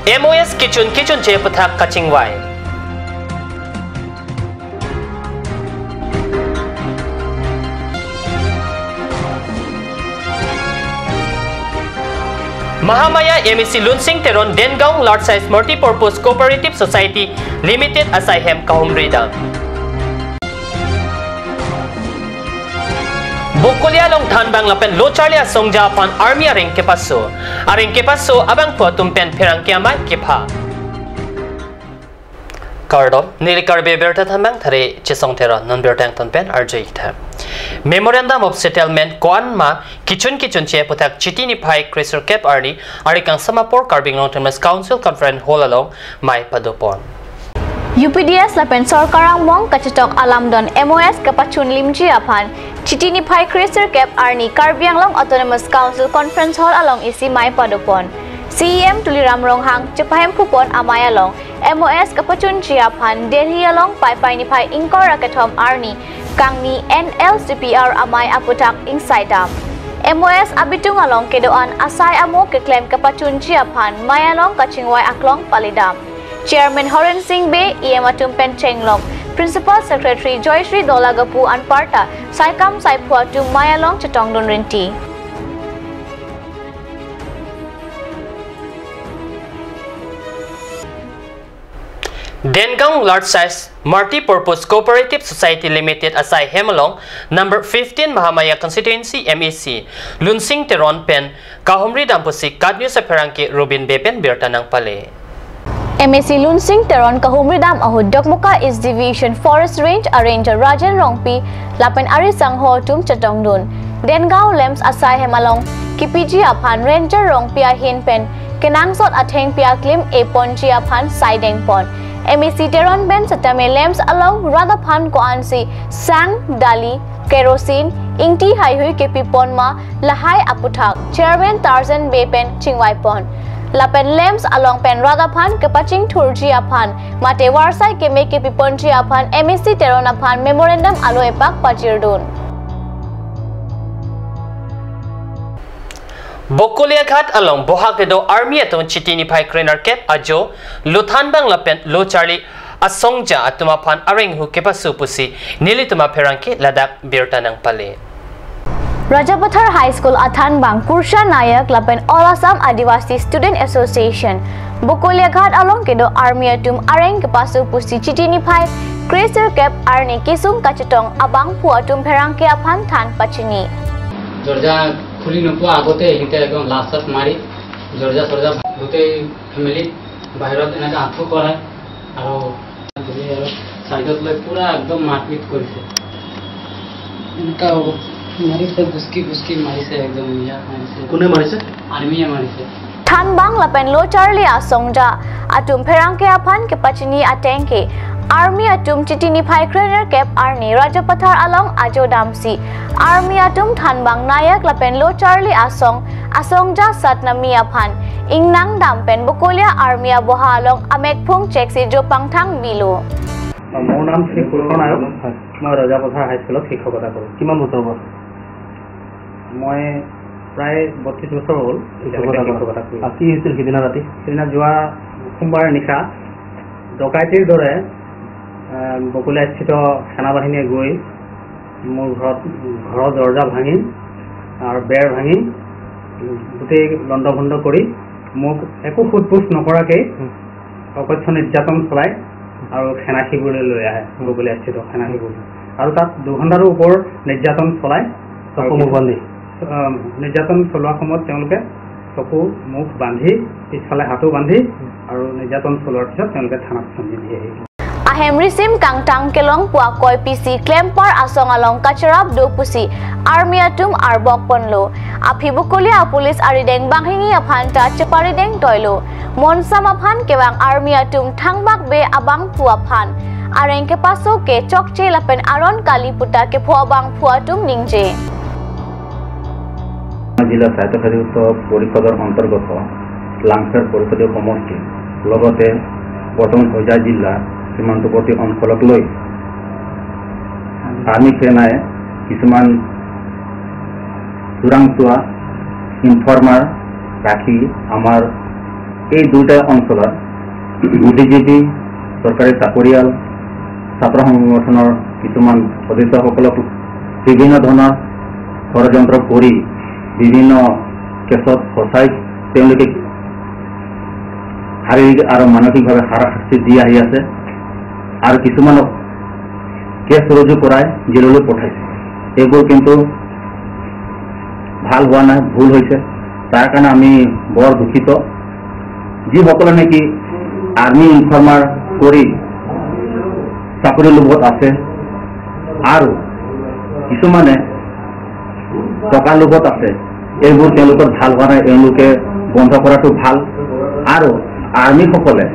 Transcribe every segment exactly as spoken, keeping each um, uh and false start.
M O S kechun kechunche aputhak kachingvai. Mahamaya M A C Lunsing Teron Dengaon Large Size Multi-Purpose Cooperative Society Limited asai hem kahumri dam. Bokolia along thanbang lapen lo charli asongja aphan army areng kepaso. Areng kepaso abangphu atum pen pherangke amei kepha. Kardom, neli Karbi Abirta Thanbang Thare Chesong Teron, non birta angton pen arju-ik tha. Memorandum of Settlement ko-an ma kechun kechunche aputhak Chiti niphai kresirkep arni, arni kangsam apor Karbi Anglong Autonomous Council Conference Hall along mei padopon. U P D S lapen sorkar angbong kachetok alamdon M O S kapachunlimji aphan Chiti niphai kresirkep arni Karbi Anglong Autonomous Council Conference Hall along isi mei padopon. C E M Tuliram Ronghang chepahemphupon amei along M O S kapachunji aphan Delhi along Paipai niphai ingkoi ra kethom arni kangni N L C P R amei aputhak ingsaidam. M O S abitung along kedo-an asai amo keklem kapachunji aphan mei along kachingvai aklong palidam. Chairman Horen Sing Bey, E M atum pen chenglok, Principal Secretary Joyshri Dolagapu anparta saikam saiphu atum mei along chetongdun rinti. Dengaon Large Size Multi-Purpose Cooperative Society Limited asai hem along number fifteen Mahamaya Constituency M A C Lunsing Teron pen kahumri dam pusi KAT News apherangke Rubin Bey pen birta nangpale. M A C Lunsing Teron kahumri dam ahut Dokmoka East Division Forest Range a Ranger Rajen Rongpi lapen ari sangho atum chetongdun. Dengaon LAMPS asai hem along kepiji aphan Ranger Rongpi ahin pen kenangsot athengpi aklim eponji aphan saidengpon. M A C Teron pen setame LAMPS along rat aphan ko-ansi sang, dali, kerosene, ingti heihui kepipon ma lahai aputhak Chairman Tarzan Bey pen chingvaipon. Lapen LAMPS along pen rat aphan kepachingthurji aphan mate varsai keme kepiponji aphan M A C Teron aphan memorandum alo epak pajirdun. Bokolia Ghat along bohak kedo army atum Chiti niphai krenerkep ajo lo thanbang lapen lo charli asongja atum aphan areng hu kepaso pusi nelitum apherangke ladak birta nangpale. Rajapathar High School athanbang Kursha Nayak lapen All Assam Adivasi Student Association Bokolia Ghat along kedo army atum areng kepaso pusi Chiti niphai kresirkep arni kesung kachetong abangphu atum pherangke aphan than pachini. দৰ্জা খুলি নোপোৱা আগতে সিহঁতে একদম লাষ্ট চাষ্ট মাৰি দৰ্জা চৰ্জা গোটেই ফেমিলি বাহিৰত এনেকৈ আঁঠু কৰাই আৰু ধৰি আৰু ছাইডত লৈ পূৰা একদম মাৰপিট কৰিছে। এনেকুৱা মাৰিছে, গুচকি গুচকি মাৰিছে, একদম ইয়াত মাৰিছে। কোনে মাৰিছে? আৰ্মিয়ে মাৰিছে। Thanbang lapen lo charli asongja atum pherangke aphan kepachini ateng ke army atum Chiti niphai krenerkep arni Rajapathar along ajo damsi army atum thanbang Nayak lapen lo charli asong asongja Satnami aphan ingnang dam pen Bokolia army aboha along amekphung cheksi jopangthang bilo. মোৰ নাম শ্ৰী কুলধৰ নায়ক। হয়। মই ৰজাপথাৰ হাইস্কুলত শিক্ষকতা কৰোঁ। কিমান বছৰ হ'ব? মই প্ৰায় বত্ৰিশ বছৰ হ'ল শিক্ষকতা এতিয়ালৈকে কৰা। শিক্ষকতা কৰি আছোঁ। আৰু কি হৈছিল সিদিনা ৰাতি? সিদিনা যোৱা সোমবাৰ নিশা ডকাইতিৰ দৰে, আহ, বকলীয়াস্থিত সেনাবাহিনীয়ে গৈ মোৰ ঘৰত, ঘৰৰ দৰ্জা ভাঙি আৰু বেৰ ভাঙি গোটেই লণ্ডভণ্ড কৰি মোক একো সোধ পোছ নকৰাকেই হুম। অকথ্য নিৰ্যাতন চলাই আৰু সেনা শিবিৰলৈ লৈ আহে, বকলীয়াস্থিত সেনা শিবিৰ। আৰু তাত দুঘণ্টাৰো ওপৰ নিৰ্যাতন চলাই। চকু মুখ বান্ধি? আহ, নিৰ্যাতন চলোৱা সময়ত তেওঁলোকে চকু মুখ বান্ধি, পিছফালে হাতো বান্ধি আৰু নিৰ্যাতন চলোৱাৰ পিছত তেওঁলোকে থানাত ফোন দি আহি Ahem risim kangtang kelong pu akoi pisi klempar asong along kacharap do pusi army atum arbok ponlo. Aphi Bokolia police arideng banghini aphan ta cheparideng toilo. Monsam aphan kevang army atum thangbak be abangphu aphan areng kepaso ke chokche lapen aron kali puta kepho abangphu atum ningje. জিলা স্বায়ত্তশাসিত পৰিষদৰ অন্তৰ্গত লাংখেৰ পৰিষদীয় সমষ্টি লগতে বৰ্তমান হোজাই জিলা সীমান্তৱৰ্তী অঞ্চলক লৈ আৰ্মী সেনাই কিছুমান চোৰাংচোৱা ইনফৰ্মাৰ ৰাখি আমাৰ এই দুটা অঞ্চলত বুদ্ধিজীৱী, চৰকাৰী চাকৰিয়াল, ছাত্ৰ সংগঠনৰ কিছুমান সদস্যসকলক বিভিন্ন ধৰণৰ ষড়যন্ত্ৰ কৰি বিভিন্ন কেছত ফচাই তেওঁলোকে শাৰীৰিক আৰু মানসিকভাৱে হাৰাশাস্তি দি আহি আছে আৰু কিছুমানক কেছ ৰুজু কৰাই জেললৈ পঠাইছে। এইবোৰ কিন্তু ভাল হোৱা নাই, ভুল হৈছে। তাৰ কাৰণে আমি বৰ দুখিত। যিসকলে নেকি আৰ্মি ইনফৰ্মাৰ কৰি চাকৰি লোভত আছে আৰু কিছুমানে টকা লোভত আছে, এইবোৰ তেওঁলোকৰ ভাল হোৱা নাই, এওঁলোকে বন্ধ কৰাটো ভাল। আৰু আৰ্মিসকলে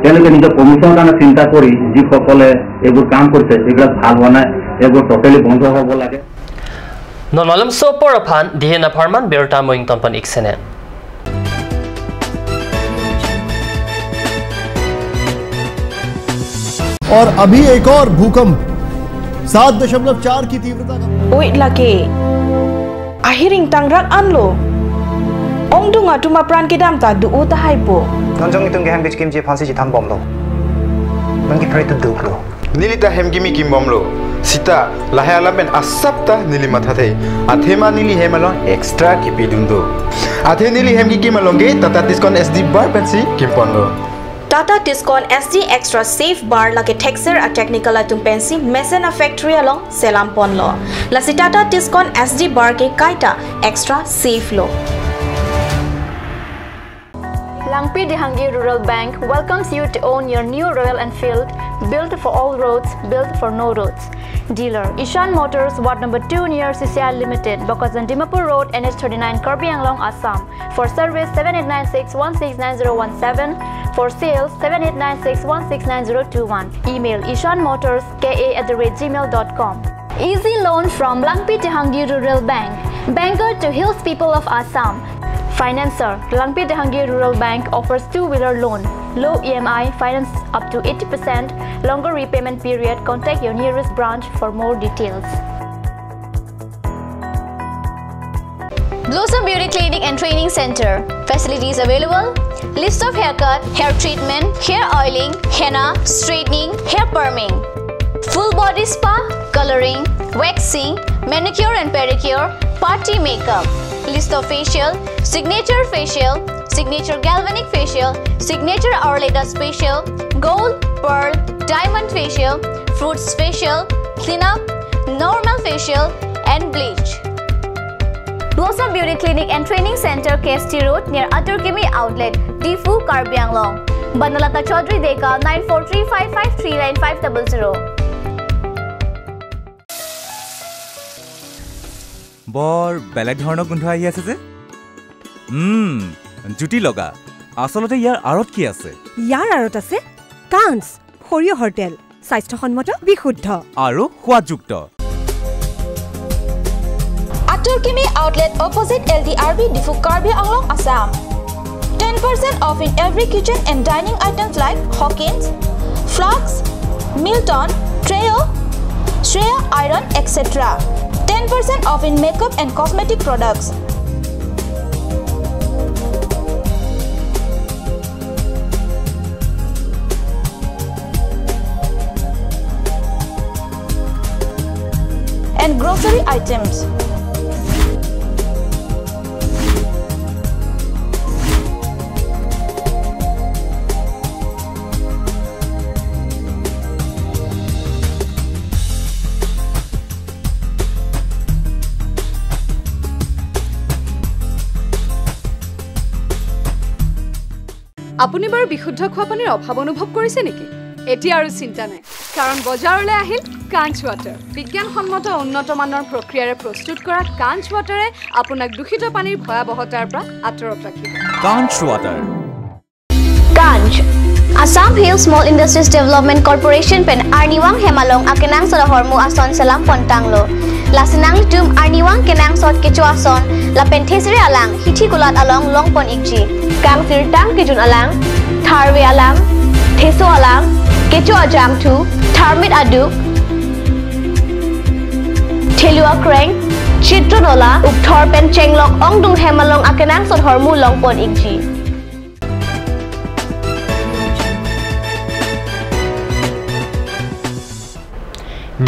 তেওঁলোকে নিজৰ কমিশ্যনৰ কাৰণে চিন্তা কৰি যিসকলে এইবোৰ কাম কৰিছে, এইবিলাক ভাল হোৱা নাই, এইবোৰ টটেলি বন্ধ হ'ব লাগে। Non malomso apor aphan dihin apharman birta moing tonpon ik sene. और अभी एक और भूकंप सात दशमलव चार की तीव्रता का। Oi lake. Ahiring tangrak anlo. Ongdung atum apran kedam ta do-o tahai po. Non jong itum kehem kechikimji aphansi chethan bomlo. Non kephere tu duklo. Neli ta hem kimi kim bomlo. Sita, lahai alam pen asap ta neli mathathe. Athema neli hem along extra kipidun do. Athe neli hem kikim along ke Tata Tiscon S D bar pensi kimponlo. Tata Tiscon S D Extra Safe Bar lake thekser a-technical atum pensi mesen a-factory along selam ponlo. Lasi Tata Tiscon S D bar ke kaita extra safe lo. Langpi Dehangi Rural Bank welcomes you to own your new Royal Enfield, built for all roads, built for no roads. Dealer, Ishan Motors, Ward number two near C C I Limited, Bokajan Dimapur Road, N H thirty-nine, Karbi Anglong, Assam. For service, seven eight nine six one six nine zero one seven. For sales, seven eight nine six one six nine zero two one. Email ishan motors K A at the rate gmail dot com. Easy loan from Langpi Dehangi Rural Bank, banker to hills people of Assam. Financer, Langpi Dehangi Rural Bank offers two-wheeler loan, low E M I, finance up to eighty percent, longer repayment period. Contact your nearest branch for more details. Blossom Beauty Clinic and Training Center. Facilities available: list of haircut, hair treatment, hair oiling, henna, straightening, hair perming, full body spa, coloring, waxing, manicure and pedicure, party makeup, list of facial, signature facial, signature galvanic facial, signature Ayurveda facial, gold, pearl, diamond facial, fruits facial, cleanup, normal facial, and bleach. Blossom Beauty Clinic and Training Center, K S T Road, near Atur Kimi Outlet, Diphu, Karbi Anglong. Banalata Chaudhary Deka, nine four three five five three nine five double zero. বৰ বেলেগ ধৰণৰ গোন্ধ আহি আছে যে। উম, জুতি লগা। আচলতে ইয়াৰ আঁৰত কি আছে? ইয়াৰ আঁৰত আছে কাঞ্চ, সৰিয়হৰ তেল, স্বাস্থ্যসন্মত, বিশুদ্ধ। আৰু সোৱাদযুক্ত। Atur Kimi Outlet, opposite L D R B, Diphu, Karbi Anglong, Assam. Ten percent off in every kitchen and dining items like Hawkins, Flux, Milton, Trio, Shreya Iron, et cetera. Ten percent off in makeup and cosmetic products. And grocery items. আপুনি বাৰু বিশুদ্ধ খোৱা পানীৰ অভাৱ অনুভৱ কৰিছে নেকি? এতিয়া আৰু চিন্তা নাই, কাৰণ বজাৰলৈ আহিল কাঞ্চ ৱাটাৰ। বিজ্ঞানসন্মত উন্নত মানৰ প্ৰক্ৰিয়াৰে প্ৰস্তুত কৰা কাঞ্চ ৱাটাৰে আপোনাক দূষিত পানীৰ ভয়াৱহতাৰ পৰা আঁতৰত ৰাখিব। কাঞ্চ water. Kanch. Assam Hill Small Industries Development Corporation pen Arnivang hem along akenangsot ahormu ason selam pontanglo. Lasi nanglitum Arnivang kenangsot kecho ason lapen thesere alang hithi kulat along longpon ikji. Kangsirtang kejun alang, tharve alang, theso alang, kecho ajangthu, tharmit aduk, thelu akreng, chitron ola, ukthor pen chenglok ongdung hem along akenangsot ahormu longpon ikji.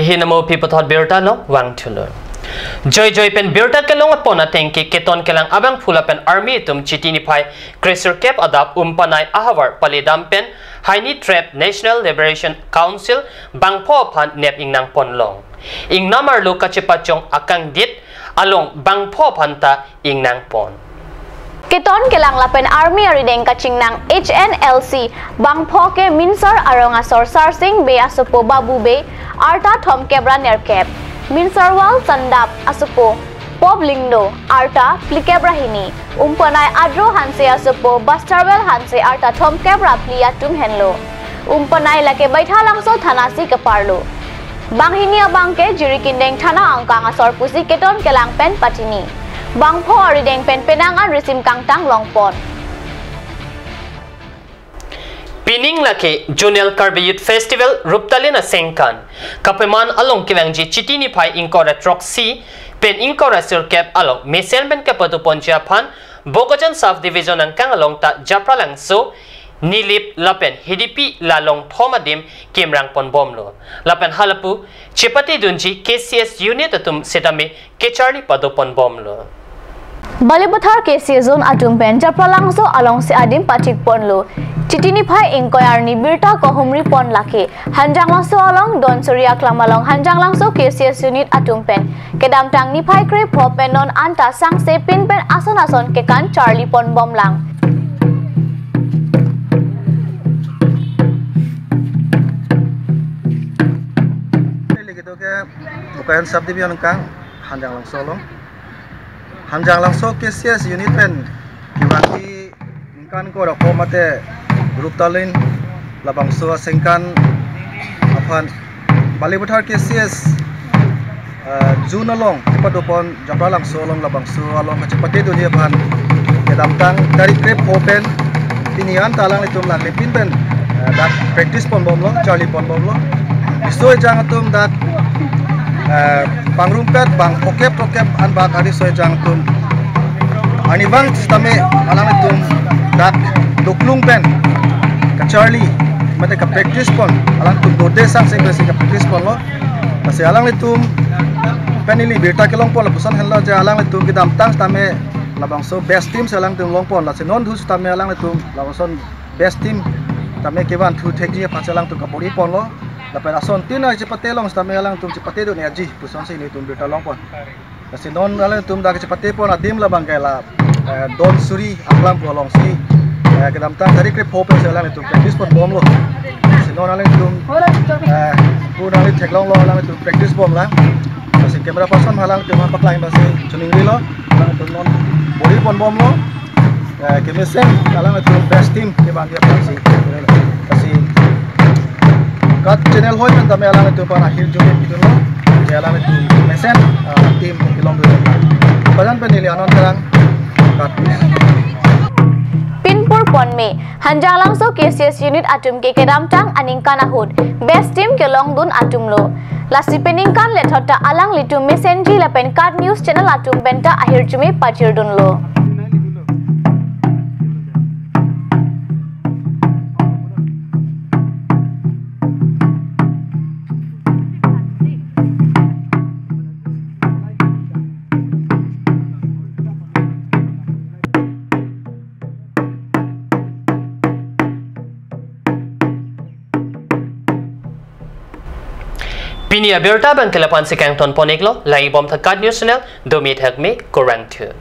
Hinamo pi puthot birta along vangthulo. Joijoi pen birta kelong apon ateng ke Keton Kelang abangphu lapen army atum Chiti niphai kresirkep adap Umpanai ahavar paledam pen Haini Tribe National Liberation Council bangpho aphan nep ingnang ponlong. Ingnam arlo kachepachong akangdit along bangpho aphan ta ingnang pon. Keton Kelang lapen army arideng kachingnang H N L C bangpho ke Minsar arong asor Sarsing Bey asopo Babu Bey, arta thomkep ra nerkep, Minsarwal Sandap asopo Pop Lingdo, arta phlikep ra hini, Umpanai Adro Hanse asopo Bastarwell Hanse, arta thomkep ra phli atum henlo. Umpanai lake Baithalangso thana si keparlo. Banghini abang ke Jirikindeng thana angkang asor pusi Keton Kelang pen pachini. Bangpho arideng pen penang an risim kangtang longpon. Pining lake Zonal Karbi Youth Festival Ruptalin asengkan kapeman along kevangji Chiti niphai ingkoi ra throksi pen ingkoi ra sirkep along mesen pen kepadoponji aphan Bokajan Sub Division angkang along ta Japralangso, Nilip lapen Hidipi la longthom adim kimrang ponbomlo. Lapen halapu chepatedunji K C S unit atum setame kecharli padoponbomlo. Balipathar K C S zone atum pen Japralangso alongsi adim pachikponlo. Chiti niphai ingkoi arni birta kohumripon lake Hanjanglangso along Don Suri aklam along Hanjanglangso K C S unit atum pen kedamtang niphai krepho pen non anta sangse pin pen ason ason kekan charli ponbomlang. Neli kedo ke Bokajan Sub Division angkang Hanjanglangso along. Hanjanglangso K C S unit pen kevangji ningkan ingkoi ra ko mate Ruptalin labangso asengkan aphan Balipathar K C S, eh, zone along kepadopon Japralangso along labangso along kachepatedunji aphan kedamtang tarik krepho pen pini anta alanglitum lang lepin pen, eh, dak practice ponbomlo, charli ponbomlo. Riso ejang atum dak, eh, pangrumpet bang phokep throkkep an bak ari riso ejang atum arnivang sitame alanglitum dak doklung pen kacharli mate kapractice pon, alanglitum dode sangse pensi kapractice ponlo. Lasi alanglitum pen neli birta kelongpon lapuson henlo je alanglitum kedamtang sitame labangso best team si alanglitum longpon, lasi non thu sitame alanglitum labangson best team tame kevanthu thekji aphan si alanglitum kabor-iponlo. Lapen asontin chepate along sitame alanglitum chepatedun aji pusonsi nelitum birta longpon. Lasi non alanglitum dak chepatepon adim labang ke la, eh, Don Suri aklam pu alongsi, eh, kedamtang tarik krepho pensi alanglitum practice ponbomlo. Lasi non alanglitum, eh, pu nangli theklonglo alanglitum practice bomlang. Lasi camera person alanglitum aphan paklang pensi choningrilo. Alanglitum non bor-iponbomlo. Eh, kemesen alanglitum best team kevangji aphansi. Lasi KAT channel hoi pen tame alanglitum aphan ahirjume pidunlo. Je alanglitum mesen, ah, team kelongdun. Bokajan pen neli Anand Terang, KAT News. Pinpur ponme, Hanjanglangso K C S unit atum ke kedamtang aningkan ahut best team kelongdun atumlo. Lasi peningkan lethot ta alanglitum mesenji lapen KAT News channel atum penta ahirjume pachirdunlo. Pini abirta abang ke la-an si kangton pon-iklo, langdunbom tha KAT News channel, domi thakmi, kurvangthu.